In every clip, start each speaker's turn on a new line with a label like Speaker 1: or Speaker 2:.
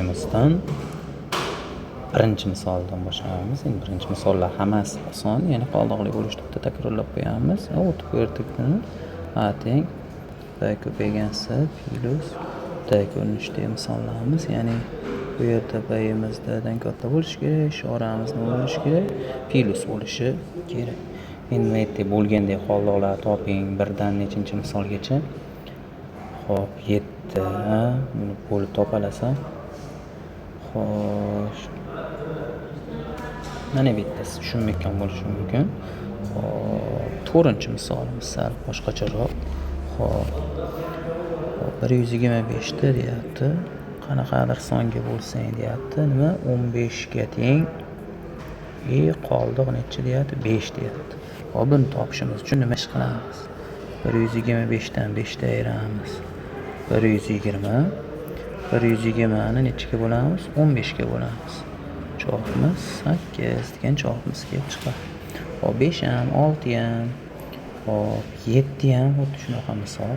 Speaker 1: Blokimizdan birinchi misoldan boshlaymiz. Endi birinchi misollar hammasi oson, ya'ni qoldiqli bo'lishni bitta takrorlab qo'yamiz. O'tib ko'rdik buni. A teng B ko'paygan S plyus D ko'rinishidagi misollarimiz, ya'ni bu yerda B'imiz D'dan katta bo'lishi kerak, ishoramiz nima bo'lishi kerak? Plyus bo'lishi kerak. Endi bu yerda bo'lgandek qoldiqlarni toping, birdan nechinchi misolgacha. Xo'p, 7, buni bo'lib topalasan. Xo'sh. Mana bittasi tushunmayotgan bo'lishi mumkin. Xo'p, 4-misolimiz sal boshqacharoq. Xo'p. 125 ta deyapti. Qanaqadir songa bo'lsang deyapti. Nima? 15 ga teng. Qoldiq necha deyapti? 5 deyapti. Xo'p, buni topishimiz uchun nima ish qilamiz? 125 dan 5 ta ayiramiz. 120. 120 ni nechaga bo'lamiz? 15 ga bo'lamiz. Javobimiz 8 degan javobimiz kelib chiqadi. Xo'p, 5 ham, 6 ham, xo'p, 7 ham xuddi shunaqa misol.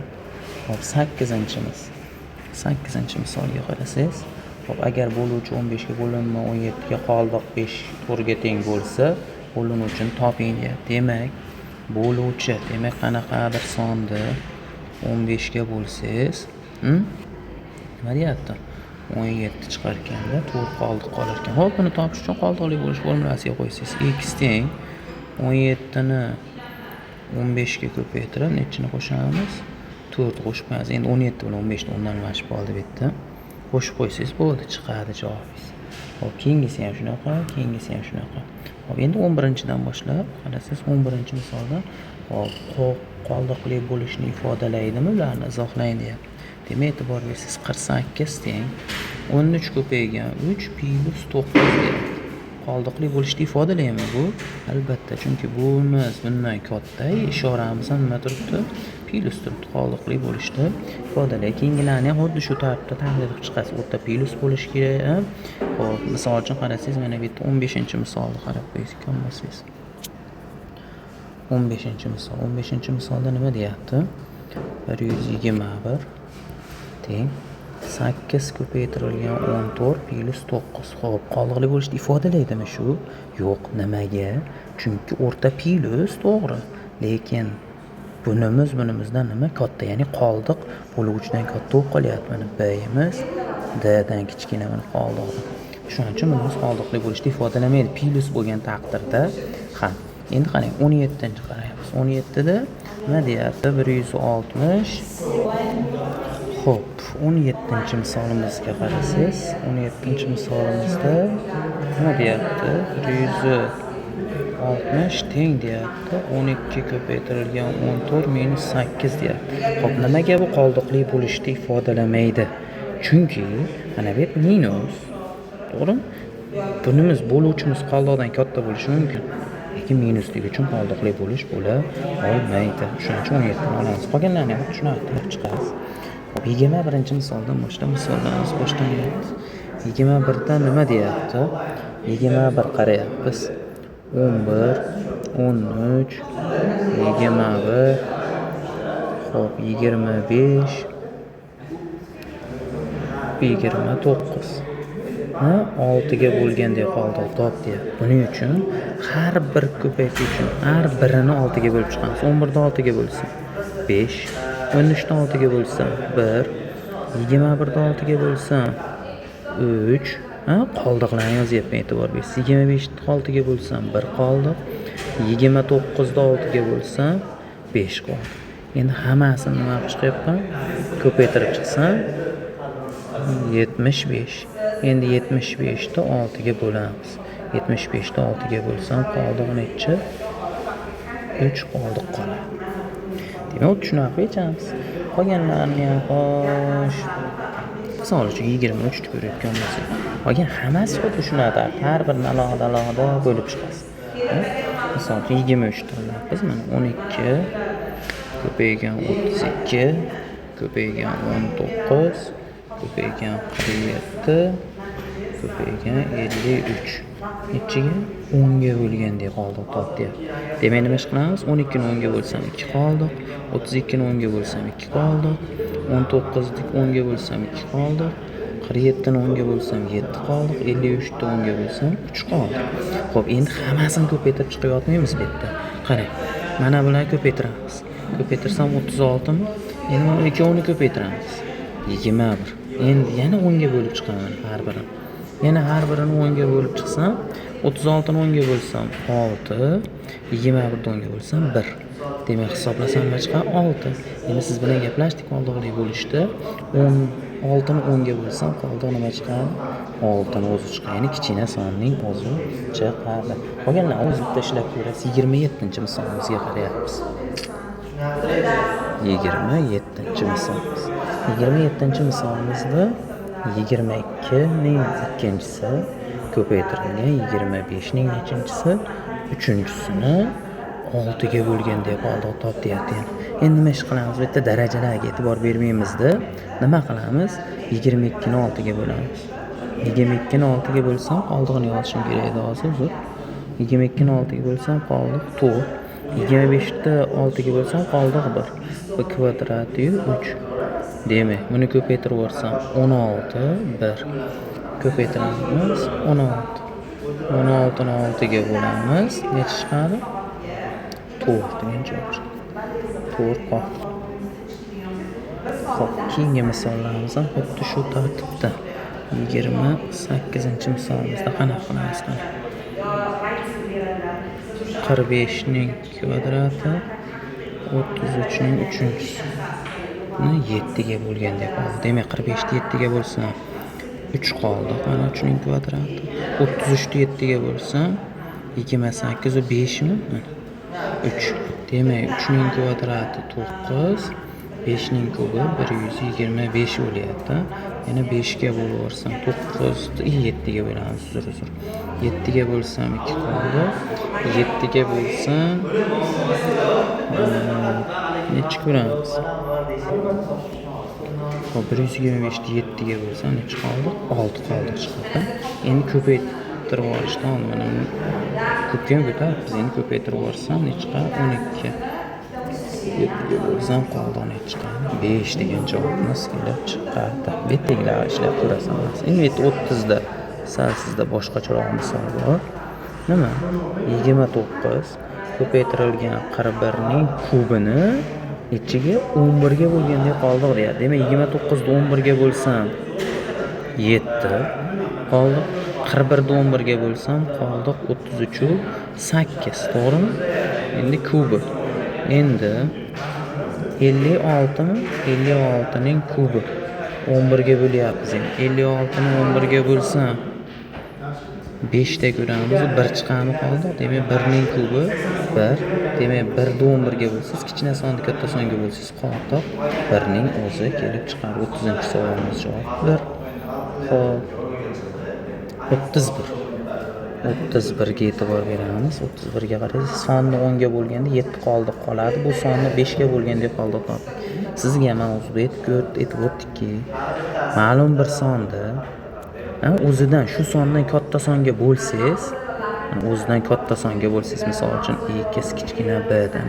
Speaker 1: Xo'p, 8-miz. 8-misolga qarasangiz, xo'p, agar bo'luvchi 15 ga bo'linma 17 ga qoldiq 5 4 ga teng bo'lsa, bo'linuvchini toping deyapti. Demak, bo'luvchi, demak qanaqadir sonni 15 ga bo'lsangiz, nima deyapti? 17 chiqar ekanda, 4 qoldiq qolar ekan. Xo'p, buni topish uchun qoldiqli bo'lish formulasiga qo'ysangiz, x teng 17 ni 15 ga ko'paytirib, nechini qo'shamiz? 4 qo'shib qo'yamiz. Endi 17 bilan 15 ni o'rdan almashib qoldi bu yerda. Qo'shib qo'ysangiz bo'ldi, chiqadi javobingiz. Xo'p, keyingisi ham shunaqa, keyingisi ham shunaqa. Xo'p, endi 11-dan boshlab, qarasangiz 11-misoldan, xo'p, qoldiqli bo'lishni ifodalaydimi, ularni izohlang deyapti. Demak, e'tibor bersangiz 48 teng 13 ko'paygan 3 plyus 9 deyapti. Qoldiqli bo'lishni ifodalaydimi bu? Albatta, chunki bunimiz bundan katta, ishoramiz ham nima turibdi? Plyus turibdi, qoldiqli bo'lishni ifodalaydi. Keyingilarni ham xuddi shu tartibda tahlil qilib chiqasiz. O'rta plyus bo'lishi kerak. Xo'p, misol uchun qarasangiz, mana bu yerda 15-misolni qarab qo'yayotgan bo'lsangiz. 15-misol. 15-misolda nima deyapti? 121 teng 8 ko'paytirilgan 14 plyus 9. Xo'p, qoldiqli bo'lishni ifodalaydimi shu? Yo'q, nimaga? Chunki o'rta plyus to'g'ri, lekin bunimiz bunimizdan nima katta, ya'ni qoldiq bo'luvchidan katta bo'lib qolyapti. Mana B'imiz D'dan kichkina, mana qoldiqni. Shuning uchun bunimiz qoldiqli bo'lishni ifodalamaydi plyus bo'lgan taqdirda ham. Endi qarang, 17-chi qaraymiz. 17 da nima deyapti? 160. Xo'p, 17-misolimizga qarasangiz, 17-misolimizda nima deyapti? 160 teng deyapti. 12 ko'paytirilgan 14 minus 8 deyapti. Xo'p, nimaga bu qoldiqli bo'lishni ifodalamaydi? Chunki mana bu yer minus, to'g'rimi? Bunimiz bo'luvchimiz qoldiqdan katta bo'lishi mumkin. Lekin minusligi uchun qoldiqli bo'lish bo'la olmaydi. Shuning uchun 17 ni olamiz. Qolganlarini ham shunaqa qilib chiqamiz. Xo'p, 21-misoldan boshlab misollarimiz boshlanyapti. 21 da nima deyapti? 21 qarayapmiz. 11, 13, 21, xo'p, 25, 29. Ha, 6 ga bo'lgandek qoldiq top deyapti. Buning uchun har bir ko'paytish uchun har birini 6 ga bo'lib chiqamiz. 11 ni 6 ga bo'lsa 5, 13 ni 6 ga bo'lsa 1, 21 ni 6 ga bo'lsa 3. Ha, qoldiqlarni yozyapman, e'tibor bersiz. 25 ni 6 ga bo'lsam 1 qoldiq. 29 ni 6 ga bo'lsam 5 qoldi. Endi hammasini nima qilib chiqyapman? Ko'paytirib chiqsam 75. Endi 75 ni 6 ga bo'lamiz. 75 ni 6 ga bo'lsam qoldiq necha? 3 qoldiq qoladi. Demak, shunaqa yechamiz. Qolganlarini ham xo'sh. Misol uchun 23 ni ko'rayotgan bo'lsak, qolgan hammasi xuddi shunaqa, har birini alohida alohida bo'lib chiqasiz. Misol uchun 23 ni olyapmiz. Mana 12 ko'paygan 32 ko'paygan 19 ko'paygan 47 ko'paygan 53. Nechiga? 10 ga bo'lgandek qoldiq top deyapti. Demak, nima ish qilamiz? 12 ni 10 ga bo'lsam 2 qoldiq, 32 ni 10 ga bo'lsam 2 qoldiq, 19 ni 10 ga bo'lsam 2 qoldiq, 47 ni 10 ga bo'lsam 7 qoldi, 53 ni 10 ga bo'lsam 3 qoldi. Xo'p, endi hammasini ko'paytirib chiqyapmaymiz bu yerda. Qarang, mana bularni ko'paytiramiz. Ko'paytirsam 36 mi? Endi mana ikkovini ko'paytiramiz. 21. Endi yana 10 ga bo'lib chiqaman har birini. Yana har birini 10 ga bo'lib chiqsam, 36 ni 10 ga bo'lsam 6, 21 ni 10 ga bo'lsam 1. Demak, hisoblasam nima chiqadi? 6. Endi siz bilan gaplashdik qoldiqli bo'lishda. 16 ni 10 ga bo'lsam qoldiq nima chiqadi? 6 ni o'zi chiqadi. Ya'ni kichkina sonning o'zi chiqadi. Qolganlarni o'zi bitta ishlab ko'rasiz. 27-misolimizga qarayapmiz. 27-misolimiz. 27-misolimizda 22 ning ikkinchisi ko'paytirilgan 25 ning nechinchisi? Uchinchisini 6 ga bo'lgan deb qoldiq top deyapti. Endi nima ish qilamiz? Bu yerda darajalarga e'tibor bermaymizda. Nima qilamiz? 22 ni 6 ga bo'lamiz. 22 ni 6 ga bo'lsam qoldig'ini yozishim kerak edi hozir, uzr. 22 ni 6 ga bo'lsam qoldiq 4. 25 ni 6 ga bo'lsam qoldiq 1. Bu kvadrati 3. Demak, buni ko'paytirib yuborsam 16 1. Ko'paytiramiz 16. 16 ni 6 ga bo'lamiz. Necha chiqadi? 4 degan javob chiqadi. 4 qoldi. Xo'p, keyingi misollarimiz ham xuddi shu tartibda. 28-misolimizda qanaqa qilamiz? Qani? 45 ning kvadrati 33 ning uchinchisini 7 ga bo'lgan deb oldi. Demak, 45 ni 7 ga bo'lsam 3 qoldi. Mana 3 ning kvadrati. 33 ni 7 ga bo'lsam 28 va 5 mi? Mana 3. Demak, 3 ning kvadrati 9, 5 ning kubi 125 bo'lyapti. Yana 5 ga bo'lib yuborsam 9 ni 7 ga bo'lamiz, uzr. 7 ga bo'lsam 2 qoldi. 7 ga bo'lsam necha ko'ramiz? Xo'p, 125 ni 7 ga bo'lsam necha qoldi? 6 qoldi chiqadi. Endi ko'paytirib yuborishdan mana ko'pga ham ko'taribmiz. Endi ko'paytirib yuborsam necha chiqadi? 12. 7 ga bo'lsam qoldi necha chiqadi? 5 degan javobimiz kelib chiqadi. Bu yerdagilarni ishlab ko'rasan. Endi bu yerda 30 da sal sizda boshqacharoq misol bor. Nima? 29 ko'paytirilgan 41 ning kubini nechiga? 11 ga bo'lganda qoldiq deyapti. Demak, 29 ni 11 ga bo'lsam 7 qoldi. 41 ni 11 ga bo'lsam qoldiq 33 8, to'g'rimi? Endi kubi. Endi 56 mi? 56 ning kubi 11 ga bo'lyapmiz endi. 56 ni 11 ga bo'lsam 5 ta ko'ramiz, 1 chiqami qoldi. Demak, 1 ning kubi 1. Demak, 1 ni 11 ga bo'lsangiz, kichkina sonni katta songa bo'lsangiz, qoldiq 1 ning o'zi kelib chiqadi. 30-savolimiz javob 1. Xo'p. 31. 31 ga e'tibor beramiz. 31 ga qaraysiz, sonni 10 ga bo'lganda 7 qoldiq qoladi. Bu sonni 5 ga bo'lganda qoldiq toping. Sizga mavzuda aytib o'tdikki, ma'lum bir sonni o'zidan shu sondan katta songa bo'lsangiz, o'zidan katta songa bo'lsangiz, misol uchun x kichkina b dan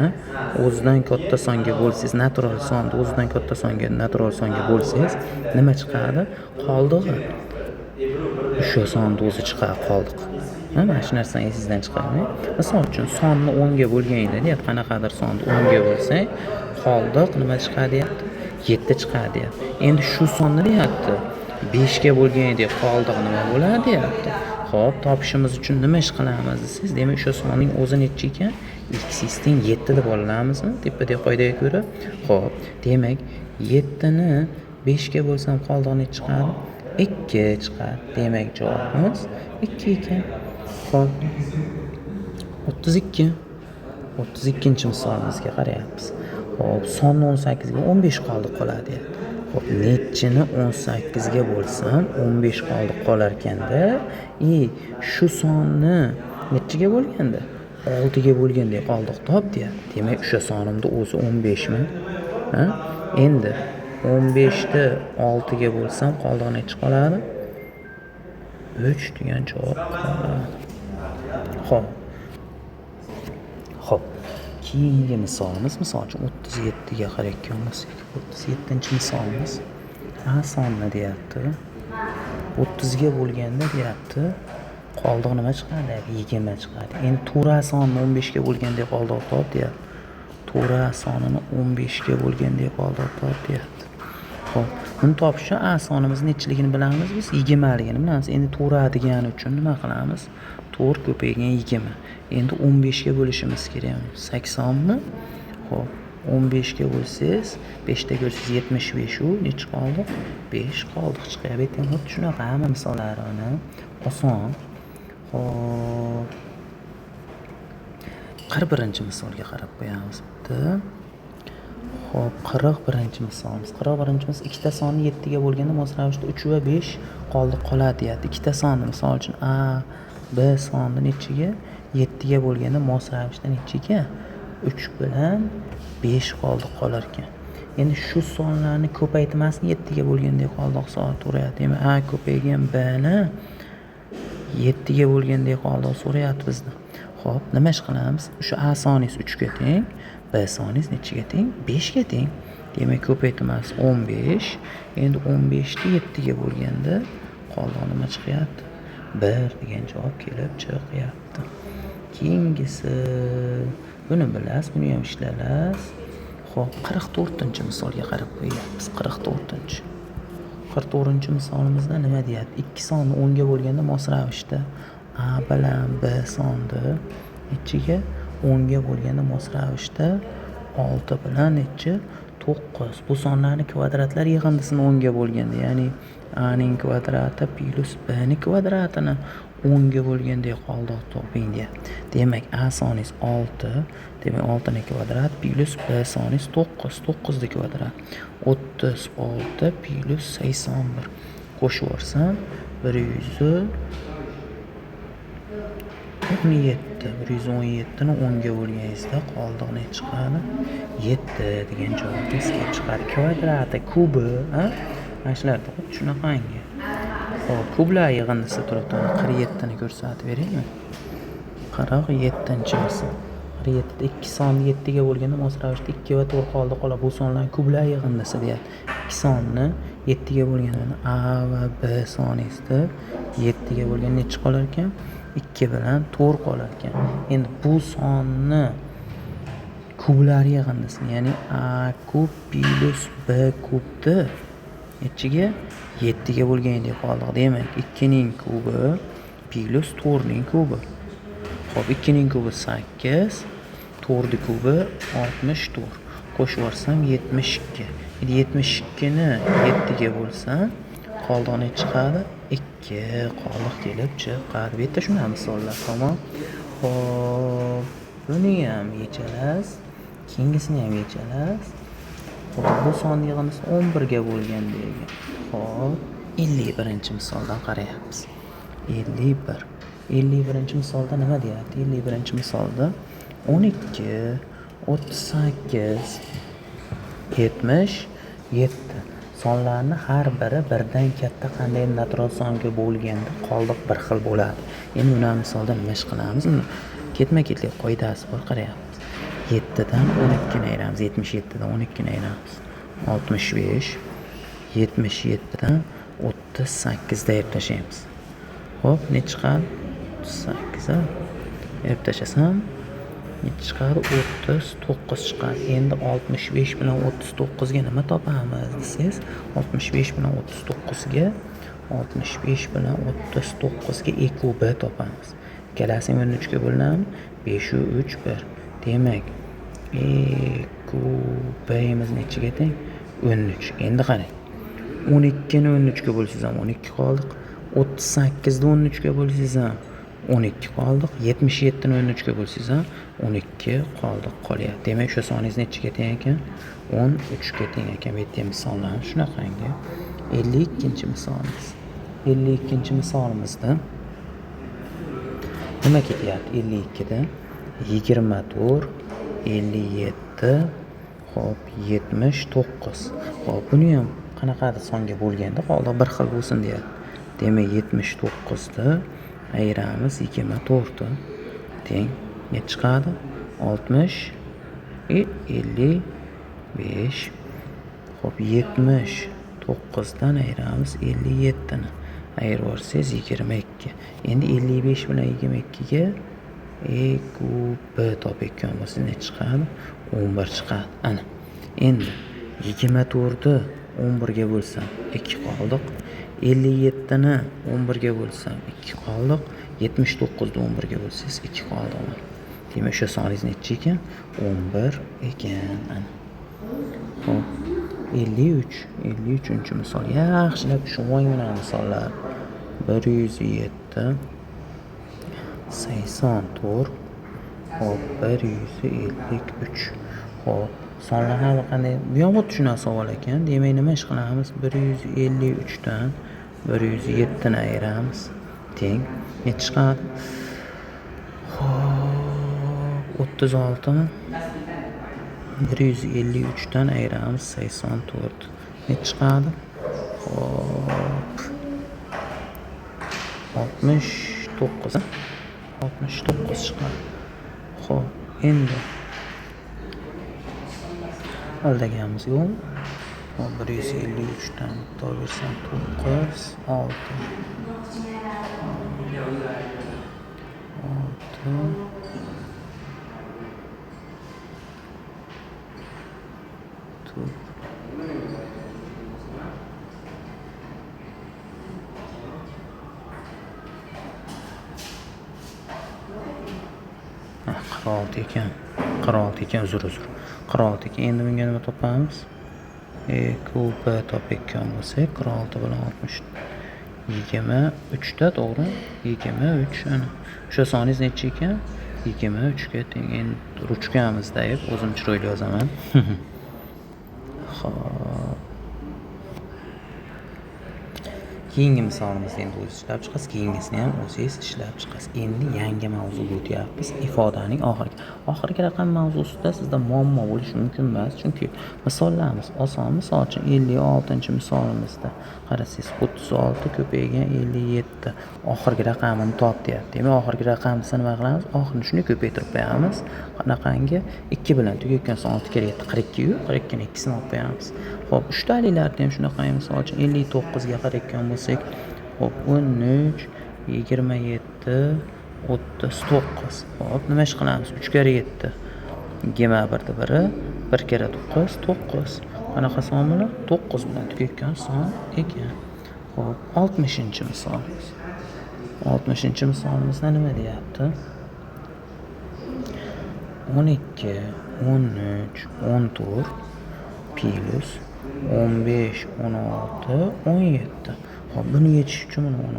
Speaker 1: o'zidan katta songa bo'lsangiz, natural sonni o'zidan katta songa, natural songa bo'lsangiz, nima chiqadi? Qoldig'i o'sha sonni o'zi chiqadi, qoldiq. Mana shu narsani esingizdan chiqarmang. Misol uchun sonni 10 ga bo'lganingda deyapti, qanaqadir sonni 10 ga bo'lsang, qoldiq nima chiqadi deyapti? 7 chiqadi deyapti. Endi shu sonni deyapti 5 ga bo'lganingda qoldiq nima bo'ladi deyapti. Xo'p, topishimiz uchun nima ish qilamiz desangiz, demak o'sha sonning o'zi necha ekan? X teng 7 deb olamizmi? Tepadagi qoidaga ko'ra. Xo'p, demak 7 ni 5 ga bo'lsam qoldiq necha chiqadi? 2 chiqadi. Demak javobimiz 2 ekan. Xo'p. 32. 32-misolimizga qarayapmiz. Xo'p, sonni 18 ga 15 qoldiq qoladi deyapti. Xo'p, nechini 18 ga bo'lsam 15 qoldiq qolar ekanda, shu sonni nechiga bo'lganda? 6 ga bo'lganda qoldiq top deyapti. Demak, o'sha sonimni o'zi 15 mi? Ha? Endi 15 ni 6 ga bo'lsam qoldiq necha qoladi? 3 degan javob qoladi. Xo'p. Xo'p. Keyingi misolimiz, misol uchun 37 ga qarayotgan bo'lsak, 37-misolimiz A sonni deyapti. 30ga bo'lganda deyapti, qoldiq nima chiqadi? 20 chiqadi. Endi to'ra sonini 15 ga bo'lganda qoldiq top deyapti. To'ra sonini 15 ga bo'lganda qoldiq top deyapti. Xo'p, buni topish uchun A sonimiz nechiligini bilamiz biz, 20 ligini bilamiz. Endi to'ra degani uchun nima qilamiz? 4 ko'paygan 20. Endi 15 ga bo'lishimiz kerak. 80 mi? Xo'p, 15 ga bo'lsangiz, 5 ta bo'lsangiz 75 u necha qoldi? 5 qoldi chiqyapti. Bu yerda xuddi shunaqa hamma misollarini oson. Xo'p. 41-misolga qarab qo'yamiz bitta. Xo'p, 41-misolimiz. 41-miz ikkita sonni 7 ga bo'lganda mos ravishda 3 va 5 qoldiq qoladi deyapti. Ikkita sonni, misol uchun A, B sonni nechiga? 7 ga bo'lganda mos ravishda nechiga? 3 bilan 5 qoldiq qolar ekan. Endi shu sonlarni ko'paytirmasini 7 ga bo'lganda qoldiq so'rayapti. Demak, A ko'paygan B ni 7 ga bo'lganda qoldiq so'rayapti bizdan. Xo'p, nima ish qilamiz? O'sha A soningiz 3 ga teng, B soningiz nechiga teng? 5 ga teng. Demak, ko'paytirmasi 15. Endi 15 ni 7 ga bo'lganda qoldiq nima chiqyapti? 1 degan javob kelib chiqyapti. Keyingisi, buni bilasiz, buni ham ishlalasiz. Xo'p, 44-misolga qarab qo'yapmiz. 44. 44-misolimizda nima deyapti? 2 sonni 10 ga bo'lganda mos ravishda A bilan B sonni nechiga? 10 ga bo'lganda mos ravishda 6 bilan nechi? 9. Bu sonlarni kvadratlar yig'indisini 10 ga bo'lganda, ya'ni A ning kvadrati plyus B ning kvadratini 10 ga bo'lganda qoldiq toping deyapti. Demak, A soningiz 6, demak 6 ning kvadrat plyus B soningiz 9, 9 ning kvadrat 36 plyus 81. Qo'shib yuborsam 117, 117 ni 10 ga bo'lganingizda qoldiq ne chiqadi? 7 degan javobingiz kelib chiqadi. Kvadrati, kubi, ha? Mana shularda xuddi shunaqangi. Xo'p, kublar yig'indisi turibdi. 47 ni ko'rsatib beraymi? 47-misol. 47 da 2 sonni 7 ga bo'lganda mos ravishda 2 va 4 qoldi qoladi. Bu sonlar kublar yig'indisi deyapti. 2 sonni 7 ga bo'lganda A va B soningizda 7 ga bo'lganda necha qolar ekan? 2 bilan 4 qolar ekan. Endi bu sonni kublar yig'indisini, ya'ni A kub plyus B kubni nechiga? 7 ga bo'lgandek qoldi. Demak, 2 ning kubi plyus 4 ning kubi. Xo'p, 2 ning kubi 8, 4 ning kubi 64. Qo'shib yuborsam 72. Endi 72 ni 7 ga bo'lsam, qoldiq ne chiqadi? 2 qoldiq kelib chiqadi. Bu yerda shunaqa misollar, tamom. Xo'p, buni ham yechalasiz, keyingisini ham yechalasiz. Xo'p, bu son yig'indisi 11 ga bo'lgandagi. Xo'p, 51-misoldan qarayapmiz. 51. 51-misolda nima deyapti? 51-misolda 12, 38, 77 sonlarni har biri birdan katta qanday natural songa bo'lganda qoldiq bir xil bo'ladi. Endi buni misolda nima ish qilamiz? Uni ketma-ketlik qoidasi bor, qarayapmiz. 7 dan 12 ni ayiramiz, 77 dan 12 ni ayiramiz. 65, 77 dan 38 da ayirib tashlaymiz. Xo'p, necha chiqadi? 38 a? Ayirib tashlasam necha chiqadi? 39 chiqadi. Endi 65 bilan 39 ga nima topamiz desangiz, 65 bilan 39 ga, 65 bilan 39 ga E kubi topamiz. Ikkalasini 13 ga bo'linamiz. 5 3 1. Demak, E kubimiz nechiga teng? 13. Endi qarang. 12 ni 13 ga bo'lsangiz ham 12 qoldiq. 38 ni 13 ga bo'lsangiz ham 12 qoldiq. 77 ni 13 ga bo'lsangiz ham 12 qoldiq qolyapti. Demak, o'sha soningiz nechiga teng ekan? 13 ga teng ekan. Bu yerda ham misollarimiz shunaqangi. 52-misolimiz. 52-misolimizda nima ketyapti? 52 da 24, 57, xo'p, 79. Xo'p, buni ham qanaqadir songa bo'lganda qoldiq bir xil bo'lsin deyapti. Demak, 79 da ayiramiz 24 teng necha chiqadi? 60 55. Xo'p, 79 dan ayiramiz 57 ni. Ayirib yuborsangiz 22. Endi 55 bilan 22 ga E Q B topayotgan bo'lsangiz necha chiqadi? 11 chiqadi. Ana. Endi 24 ni 11 ga bo'lsam 2 qoldiq. 57 ni 11 ga bo'lsam 2 qoldiq. 79 ni 11 ga bo'lsangiz 2 qoldiq. Demak, o'sha soningiz necha ekan? 11 ekan. Ana. Xo'p, 53, 53-misol. Yaxshilab tushunib mana misollar. 107 84, hop, 153. Hop, sonlar har qanday. Bu ham xuddi shunaqa savol ekan. Demak, nima ish qilamiz? 153 dan 107 ni ayiramiz. Teng necha chiqadi? Hop, 36 mi? 153 dan ayiramiz 84. Necha chiqadi? Hop, 69. 69 chiqadi. Xo'p, endi aldaganimiz yo'q. Hop, 153 dan bitta bersam 9, 6. 6 4. Ha, 46 ekan. 46 ekan, uzr. 46 ekan. Endi bunga nima topamiz? E Q B topayotgan bo'lsak, 46 bilan 60 23 da, to'g'ri? 23. Ana. O'sha soningiz necha ekan? 23 ga teng. Endi ruchkamizda ayb, o'zim chiroyli yozaman. Xo'p. Keyingi misolimizni endi o'zingiz ishlab chiqasiz, keyingisini ham o'zingiz ishlab chiqasiz. Endi yangi mavzuga o'tyapmiz. Ifodaning oxirgi. Oxirgi raqam mavzusida sizda muammo bo'lishi mumkin emas, chunki misollarimiz oson. Misol uchun 56-misolimizda qarasangiz 36 ko'paygan 57. Oxirgi raqamini top deyapti. Demak, oxirgi raqam desa nima qilamiz? Oxirini shunday ko'paytirib qo'yamiz. Qanaqangi 2 bilan tugayotgan son 6 kere 7 42 yu 42 ni 2sini olib qo'yamiz. Xo'p, uchtaliklarni ham shunaqa, misol uchun 59 ga qarayotgan bo'lsak, xo'p, 13 27 39. Xo'p, nima ish qilamiz? 3 kere 7 21 ni biri, 1 kere 9 9. Qanaqa son bular? 9 bilan tugayotgan son ekan. Xo'p, 60-misolimiz. 60-misolimizda nima deyapti? 12 13 14 plus 15 16 17. Xo'p, buni yechish uchun mana 16.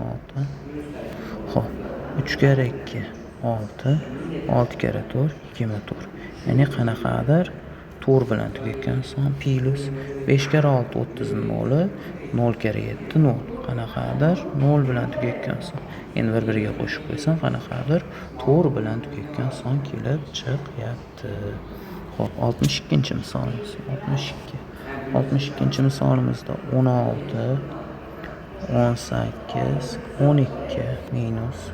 Speaker 1: Xo'p, 3 kere 2 6, 6 kere 4 24. Ya'ni qanaqadir 4 bilan tugayotgan son plus 5 kere 6 30 0, 0 kere 7 0. Qanaqadir 0 bilan tugayotgan son. Endi bir-biriga qo'shib qo'ysam qanaqadir 4 bilan tugayotgan son kelib chiqyapti. Xo'p, 62-misolimiz. 62. 62-misolimizda 16 18 12 minus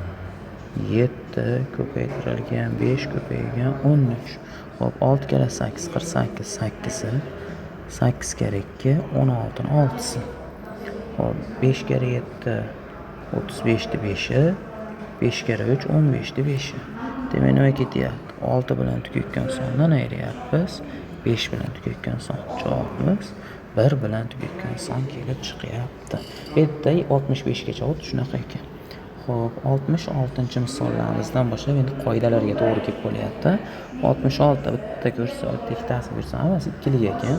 Speaker 1: 7 ko'paytirilgan 5 ko'paygan 13. Xo'p, 6 kere 8 48, 8-i 8 kere 2 16 ni 6-si. Xo'p, 5 kere 7 35 ni 5-i, 5 kere 3 15 ni 5-i. Demak, nima ketyapti? 6 bilan tugayotgan sondan ayirayapmiz. 5 bilan tugayotgan son javobimiz 1 bilan tugayotgan son kelib chiqyapti. Bu yerda 65 gacha xuddi shunaqa ekan. Xo'p, 66-misollarimizdan boshlab endi qoidalarga to'g'ri kelib qolyapti. 66 bitta ko'rsa, ikkitasi ko'rsa, hammasi ikkilik ekan.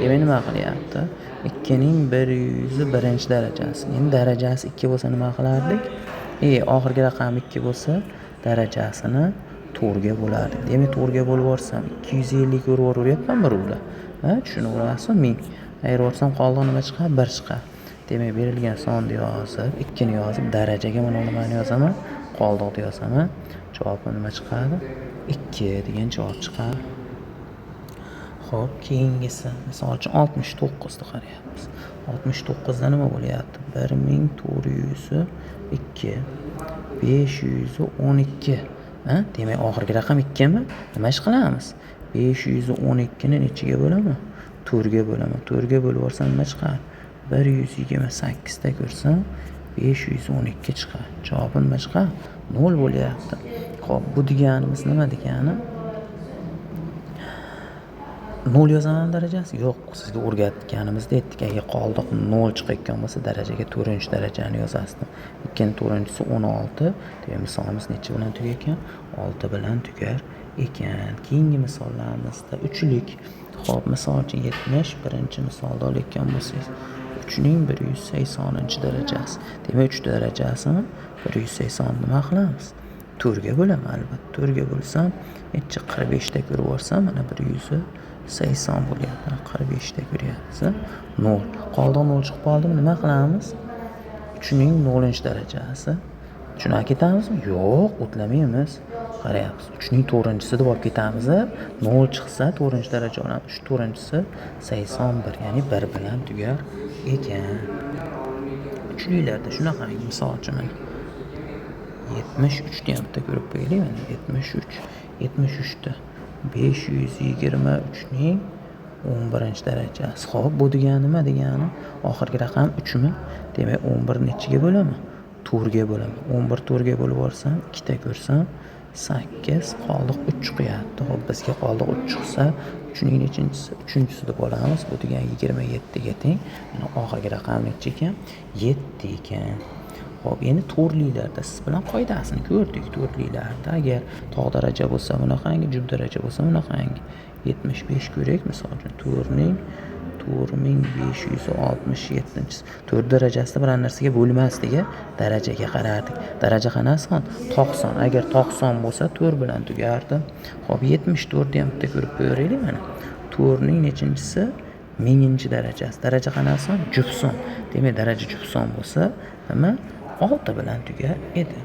Speaker 1: Demak, nima qilyapti? 2 ning 101-darajasi. Endi darajasi 2 bo'lsa nima qilardik? Oxirgi raqam 2 bo'lsa, darajasini 4 ga bo'lardik. Demak, 4 ga bo'lib yuborsam 250 ko'rib yuboryapman bir ular. Ha, tushunib olasizmi? 1000. Ayirib yuborsam qoldig'i nima chiqadi? 1 chiqadi. Demak, berilgan sonni yozib, 2 ni yozib, darajaga mana nimani yozaman? Qoldiqni yozaman. Javobi nima chiqadi? 2 degan javob chiqadi. Xo'p, keyingisi, misol uchun 69 ni qarayapmiz. 69 da nima bo'lyapti? 1402 512. Ha, demak, oxirgi raqam 2 mi? Nima ish qilamiz? 512 ni nechiga bo'laman? 4 ga bo'laman. 4 ga bo'lib yuborsam nima chiqadi? 128 ta ko'rsam 512 chiqadi. Javobi nima chiqadi? 0 bo'lyapti. Xo'p, bu deganimiz nima degani? 0 yozaman darajasi? Yo'q, sizga o'rgatganimizda aytdik, agar qoldiq 0 chiqayotgan bo'lsa, darajaga 4-darajani yozasiz. 2 4-chisi 16. Demak, misolimiz necha bilan tugar ekan? 6 bilan tugar ekan. Keyingi misollarimizda 3lik. Xo'p, misol uchun 71-misolda olayotgan bo'lsangiz, 3ning 180-darajasi. Demak, 3 darajasini 180 nima qilamiz? 4 ga bo'laman albatta. 4 ga bo'lsam, necha 45 ta ko'rib borsam, mana 180 bo'lyapti. 45 ta ko'ryapsiz. 0. Qoldiq 0 chiqib qoldimi? Nima qilamiz? 3ning 0-darajasi. Tushunib ketamizmi? Yo'q, o'tlamaymiz. Qarayapmiz. 3ning 4-chisi deb olib ketamiz. 0 chiqsa 4-daraja olamiz. 3 4-chisi 81, ya'ni 1 bilan tugar ekan. Uchliklarda shunaqangi misol uchun mana 73 ni ham bitta ko'rib qo'yaylik. Mana 73. 73 ta 523 ning 11-darajasi. Xo'p, bu degani nima degani? Oxirgi raqam 3 mi? Demak, 11 nechiga bo'laman? 4 ga bo'laman. 11 4 ga bo'lib borsam, 2 ta ko'rsam 8, qoldiq 3 chiqyapti. Xo'p, bizga qoldiq 3 chiqsa, 3ning nechinchisi? 3-chisi deb olamiz. Bu degani 27 ga teng. Mana oxirgi raqam necha ekan? 7 ekan. Xo'p, endi to'rtliklarda siz bilan qoidasini ko'rdik. To'rtliklarda agar tog' daraja bo'lsa bunaqangi, jub daraja bo'lsa bunaqangi. 75 ko'raylik, misol uchun 4ning 4567-chisi. 4 darajasida biror narsaga bo'lmasdigi darajaga qarardik. Daraja qanaqa son? Tog' son. Agar tog' son bo'lsa 4 bilan tugardi. Xo'p, 74 ni ham bitta ko'rib qo'yaylik mana. 4ning nechinchisi? 1000-darajasi. Daraja qanaqa son? Juft son. Demak, daraja juft son bo'lsa, nima? 6 bilan tugar edi.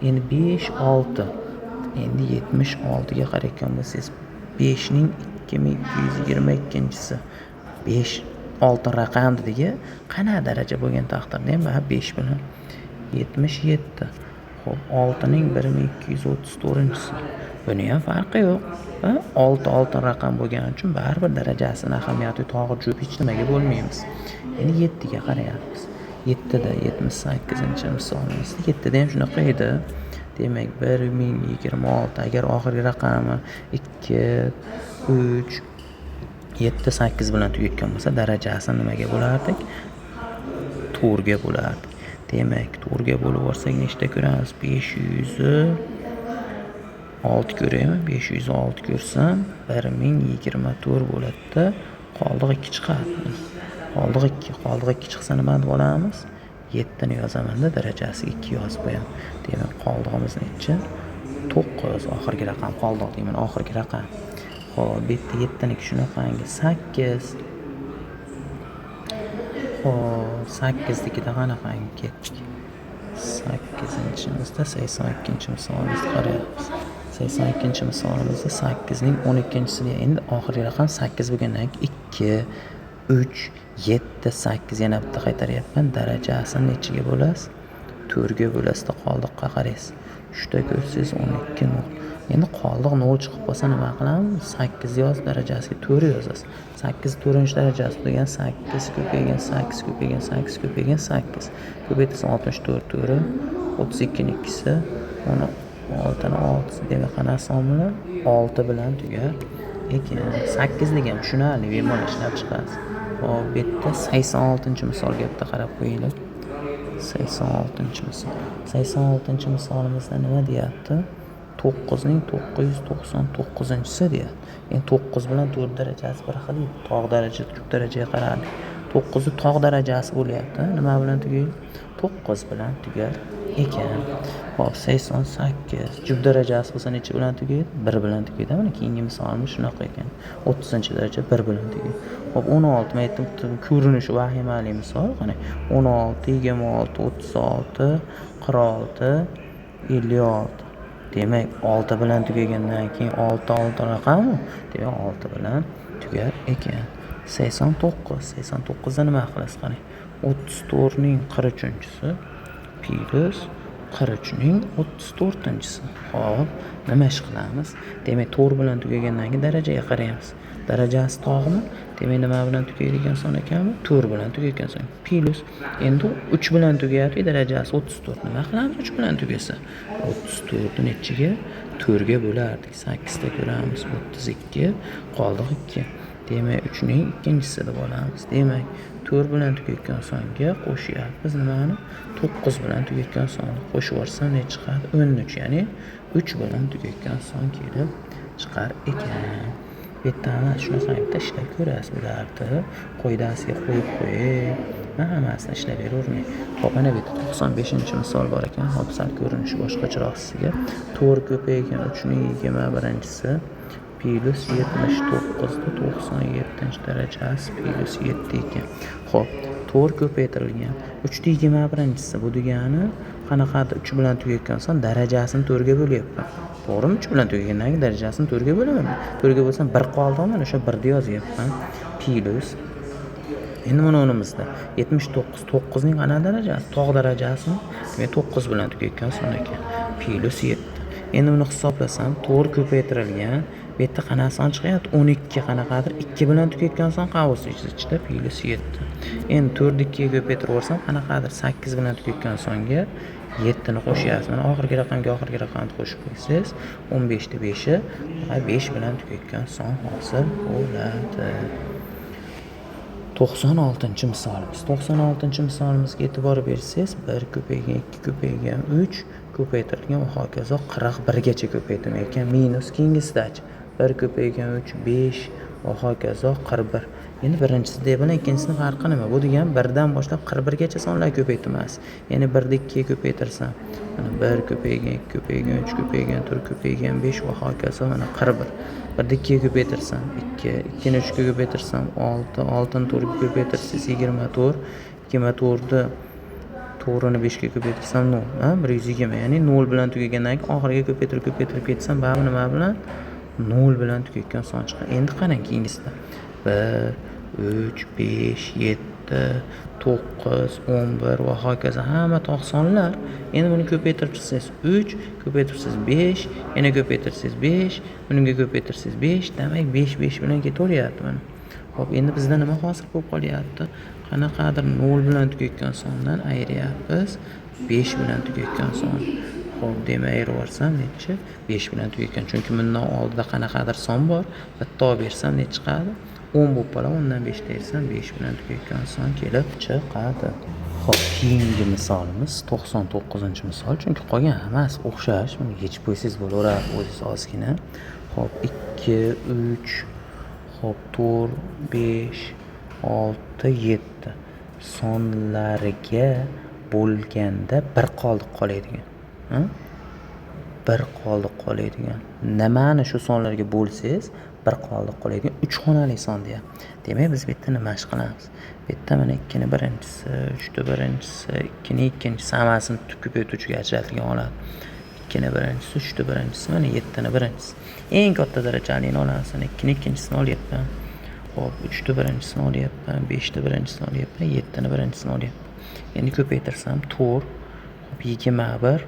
Speaker 1: Endi 5 6. Endi 76 ga qarayotgan bo'lsangiz, 5 ning 2222-chisi. 5 oltin raqam dedik. Qanaqa daraja bo'lgan taqdirda ham 5 bilan 77. Xo'p, 6 ning 1234-chisi. Buni ham farqi yo'q. 6 oltin raqam bo'lgani uchun baribir darajasini ahamiyati tog'i jup hech nimaga bo'lmaymiz. Endi 7 ga qarayapmiz. 7 da 78-misolimizda 7 da ham shunaqa edi. Demak, 1026 agar oxirgi raqami 2 3 7 8 bilan tugayotgan bo'lsa, darajasini nimaga bo'lardik? 4 ga bo'lardik. Demak, 4 ga bo'lib borsak nechta ko'ramiz? 506 ko'raymi? 506 ko'rsam 1024 bo'ladi-da, qoldiq 2 chiqadi. Qoldiq 2, qoldiq 2 chiqsa nima deb olamiz? 7 ni yozamanda darajasiga 2 yozib qo'yaman. Demak, qoldig'imiz necha? 9 oxirgi raqam qoldiq deyman, oxirgi raqam. Xo'p, bu yerda 7 niki shunaqangi 8. Xo'p, 8 nikida qanaqangi ketdik? 8-chimizda 82-misolimizni qarayapmiz. 82-misolimizda 8 ning 12-chisida endi oxirgi raqam 8 bo'lgandan keyin 2 3 7 8 yana bitta qaytaryapman. Darajasini nechiga bo'lasiz? 4 ga bo'lasizda qoldiqqa qaraysiz. 3 ta ko'rsangiz 12 0. Endi qoldiq 0 chiqib qolsa nima qilamiz? 8 yoz, darajasiga 4 yozasiz. 8 4-darajasi degan 8 ko'paygan 8 ko'paygan 8 ko'paygan 8. Ko'paytirsa 64 to'g'ri. 32 ning 2si 16 ni 6 demak qanaqa son bilan? 6 bilan tugar ekan. 8 degan tushunarli, bemalol ishlab chiqasiz. Xo'p, bu yerda 86-misolga bitta qarab qo'yinglar. 86-misol. 86-misolimizda nima deyapti? 9 ning 999-chisi deyapti. Endi 9 bilan 4 darajasi bir xil edi. Tog' daraja, juft darajaga qarardik. 9 ni tog' darajasi bo'lyapti. Nima bilan tugaydi? 9 bilan tugar ekan. Xo'p, 88 juft darajasi bo'lsa necha bilan tugaydi? 1 bilan tugaydi. Mana keyingi misolimiz shunaqa ekan. 30-daraja 1 bilan tugaydi. Xo'p, 16 men aytdim, ko'rinishi vahimali misol. Qani 16, 26, 36, 46, 56. Demak, 6 bilan tugagandan keyin 6 oltin raqami, demak 6 bilan tugar ekan. 89, 89 da nima qilasiz? Qani 34 ning 43-chisi plus 43 ning 34-chisi. Xo'p, nima ish qilamiz? Demak, 4 bilan tugagandan keyin darajaga qaraymiz. Darajasi tog'mi? Demak, nima bilan tugaydigan son ekanmi? 4 bilan tugayotgan son. Plyus endi 3 bilan tugayapti, darajasi 34. Nima qilamiz 3 bilan tugasa? 34 ni nechiga? 4 ga bo'lardik. 8 ta ko'ramiz, 32, qoldiq 2. Demak, 3 ning ikkinchisi deb olamiz. Demak, 4 bilan tugayotgan songa qo'shyapmiz nimani? 9 bilan tugayotgan sonni qo'shib yuborsam ne chiqadi? 13, ya'ni 3 bilan tugayotgan son kelib chiqar ekan. Bu yerda mana shunaqa bitta ishlab ko'rasiz bularni. Qoidasiga qo'yib qo'yib, hammasini ishlab beravermang. Xo'p, mana bu yerda 95-misol bor ekan. Hop, sal ko'rinishi boshqacharoq sizga. 4 ko'paygan 3 ning 21-si plyus 79 ni 97-darajasi plyus 7 ekan. Xo'p, 4 ko'paytirilgan 3 ning 21-si, bu degani qanaqadir 3 bilan tugayotgan son darajasini 4 ga bo'lyapman. To'g'rimi? 3 bilan tugagandan keyin darajasini 4 ga bo'laman. 4 ga bo'lsam 1 qoldi, mana o'sha 1 ni yozyapman. Plyus endi mana unimizda 79, 9 ning qanaqa darajasi? Tog' darajasini, demak 9 bilan tugayotgan son ekan. Plyus 7. Endi buni hisoblasam 4 ko'paytirilgan, bu yerda qanaqa son chiqyapti? 12 qanaqadir 2 bilan tugayotgan son qavs ichida plyus 7. Endi 4 ni 2 ga ko'paytirib yuborsam qanaqadir 8 bilan tugayotgan songa 7 ni qo'shyapsiz. Mana oxirgi raqamga oxirgi raqamni qo'shib qo'ysangiz 15 ni 5 5 bilan tugayotgan son hosil bo'ladi. 96-misolimiz. 96-misolimizga e'tibor bersangiz, 1 ko'paygan 2 ko'paygan 3 ko'paytirilgan va hokazo 41 gacha ko'paytirgan ekan. Minus keyingisidachi 1 ko'paygan 3 5 va hokazo 41. Endi birinchisi bilan ikkinchisini farqi nima? Bu degani 1 dan boshlab 41 gacha sonlar ko'paytirmas. Ya'ni 1 ni 2 ga ko'paytirsam, mana 1 ko'paygan 2 ko'paygan 3 ko'paygan 4 ko'paygan 5 va hokazo mana 41. 1 ni 2 ga ko'paytirsam 2, 2 ni 3 ga ko'paytirsam 6, 6 ni 4 ga ko'paytirsangiz 24, 24 ni 4 ni 5 ga ko'paytirsam 0, ha, 120, ya'ni 0 bilan tugagandan keyin oxiriga ko'paytirib ko'paytirib ketsam baribir nima bilan? 0 bilan tugayotgan son chiqadi. Endi qarang keyingisida 1 3 5 7 9 11 va hokazo hamma tog' sonlar. Endi buni ko'paytirib chiqsangiz 3, ko'paytirib chiqsangiz 5, yana ko'paytirsangiz 5, bunga ko'paytirsangiz 5, demak 5 5 bilan ketaveryapti mana. Xo'p, endi bizda nima hosil bo'lib qolyapti? Qanaqadir 0 bilan tugayotgan sondan ayryapmiz 5 bilan tugayotgan son. Xo'p, demak ayirib yuborsam nechi? 5 bilan tugayotgan. Chunki bundan oldida qanaqadir son bor. Bitta olib bersam nechi chiqadi? 10 bo'lib qoladi. 10 dan 5 ta ayirsam 5 bilan tugayotgan son kelib chiqadi. Xo'p, keyingi misolimiz 99-misol. Chunki qolgan hammasi o'xshash. Buni yechib qo'ysangiz bo'laveradi o'zingiz ozgina. Xo'p, 2 3 xo'p 4 5 6 7 sonlariga bo'lganda bir qoldiq qoladigan. Bir qoldiq qoladigan. Nimani shu sonlarga bo'lsangiz bir qoldiq qoladigan 3 xonali son deyapti. Demak, biz bu yerda nima ish qilamiz? Bu yerda mana 2 ni birinchisi, 3 ni birinchisi, 2 ni ikkinchisi hammasini tub ko'paytiruvchiga ajratilgan oladi. 2 ni birinchisi, 3 ni birinchisi, mana 7 ni birinchisi. Eng katta darajalini olamiz. Mana 2 ni ikkinchisini olyapman. Xo'p, 3 ni birinchisini olyapman, 5 ni birinchisini olyapman, 7 ni birinchisini olyapman. Endi ko'paytirsam 4, xo'p 21.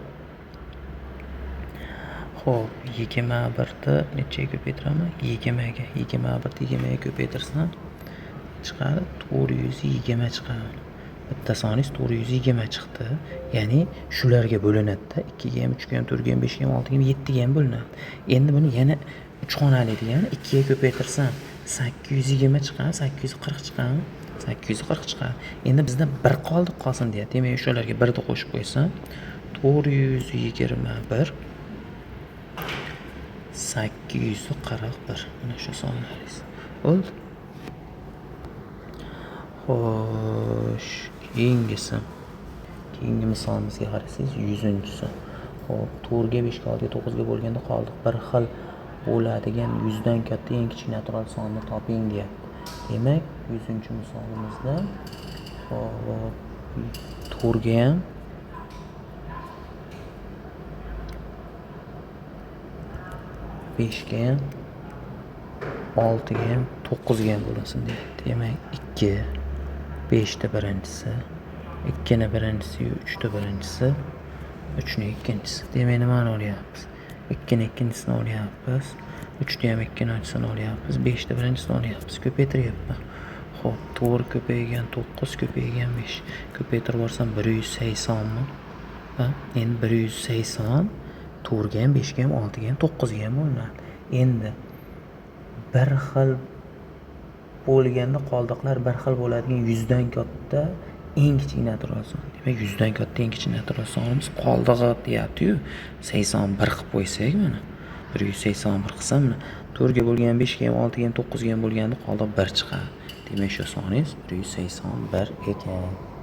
Speaker 1: Xo'p, 21 ni nechaga ko'paytiraman? 20 ga. 21 ni 20 ga ko'paytirsam chiqadi 420 chiqadi. Bitta soningiz 420 chiqdi. Ya'ni shularga bo'linadi-da. 2 ga ham, 3 ga ham, 4 ga ham, 5 ga ham, 6 ga ham, 7 ga ham bo'linadi. Endi buni yana 3 xonali degani 2 ga ko'paytirsam 820 chiqadi, 840 chiqadi, 840 chiqadi. Endi bizda bir qoldiq qolsin deyapti. Demak, o'shalarga 1 ni qo'shib qo'ysam 421 841. Mana shu sonlaringiz. Bo'ldi. Xo'sh, keyingisi. Keyingi misolimizga qarasangiz 100-inchisi. Xo'p, 4 ga 5 ga 6 ga 9 ga bo'lganda qoldiq bir xil bo'ladigan 100 dan katta eng kichik natural sonni toping deyapti. Demak, 100-misolimizda xo'p, 4 ga ham 5 ga ham 6 ga ham 9 ga ham bo'linsin deyapti. Demak, 2 5 ta birinchisi, 2 ni birinchisi, 3 ta birinchisi, 3 ni ikkinchisi. Demak, nimani olyapmiz? 2 ni ikkinchisini olyapmiz, 3 ni ham ikkinchisini olyapmiz, 5 ni birinchisini olyapmiz, ko'paytiryapman. Xo'p, 4 ko'paygan 9 ko'paygan 5. Ko'paytirib borsam 180mi? Ha, endi 180 4 ga ham, 5 ga ham, 6 ga ham, 9 ga ham bo'linadi. Endi bir xil bo'lganda qoldiqlar bir xil bo'ladigan 100 dan katta eng kichik natural son. Demak, 100 dan katta eng kichik natural sonimiz qoldig'i deyapti-yu. 81 qilib qo'ysak, mana 181 qilsam, mana 4 ga bo'lgan, 5 ga ham, 6 ga ham, 9 ga ham bo'lganda qoldiq 1 chiqadi. Demak, shu soningiz 181 ekan.